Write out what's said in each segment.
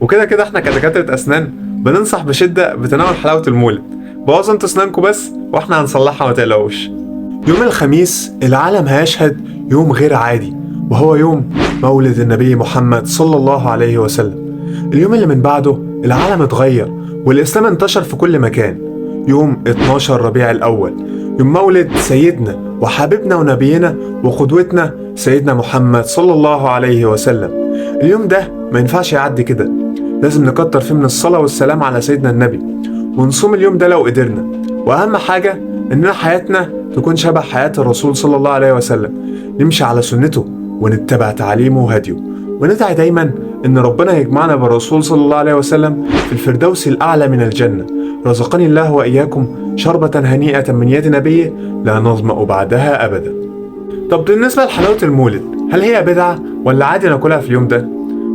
وكده كده احنا كدكاترة أسنان بننصح بشدة بتناول حلاوة المولد. بوظوا انتوا أسنانكم بس واحنا هنصلحها ما تقلقوش. يوم الخميس العالم هيشهد يوم غير عادي، وهو يوم مولد النبي محمد صلى الله عليه وسلم. اليوم اللي من بعده العالم اتغير والإسلام انتشر في كل مكان. يوم 12 ربيع الأول، يوم مولد سيدنا وحبيبنا ونبينا وقدوتنا سيدنا محمد صلى الله عليه وسلم. اليوم ده ما ينفعش يعدي كده، لازم نكتر فيه من الصلاة والسلام على سيدنا النبي، ونصوم اليوم ده لو قدرنا. وأهم حاجة إننا حياتنا تكون شبه حياة الرسول صلى الله عليه وسلم، نمشي على سنته ونتبع تعاليمه وهديه، وندعي دايما إن ربنا يجمعنا بالرسول صلى الله عليه وسلم في الفردوس الأعلى من الجنة. رزقني الله وإياكم شربة هنيئة من يد نبيه لا نظمأ بعدها أبدا. طب بالنسبة لحلاوة المولد، هل هي بدعة ولا عادي ناكلها في اليوم ده؟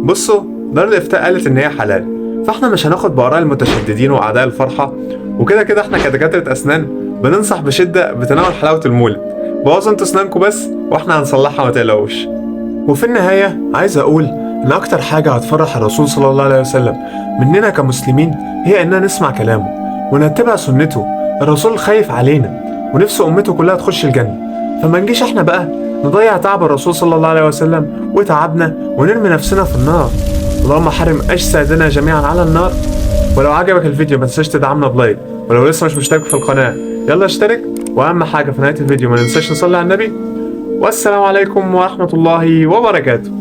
بصوا، دار الإفتاء قالت إن هي حلال، فاحنا مش هناخد بآراء المتشددين وأعداء الفرحة. وكده كده احنا كدكاترة أسنان بننصح بشدة بتناول حلاوة المولد. بوظوا انتوا أسنانكم بس واحنا هنصلحها ما تقلقوش. وفي النهاية عايز أقول إن أكتر حاجة هتفرح الرسول صلى الله عليه وسلم مننا كمسلمين هي إننا نسمع كلامه ونتبع سنته. الرسول خايف علينا ونفسه أمته كلها تخش الجنة، فما نجيش احنا بقى نضيع تعب الرسول صلى الله عليه وسلم وتعبنا ونرمي نفسنا في النار. اللهم حرم أجسادنا جميعا على النار. ولو عجبك الفيديو ما تنساش تدعمنا ب like، ولو لسه مش مشترك في القناة يلا اشترك. وأهم حاجة في نهاية الفيديو ما ننساش نصلي على النبي. والسلام عليكم ورحمة الله وبركاته.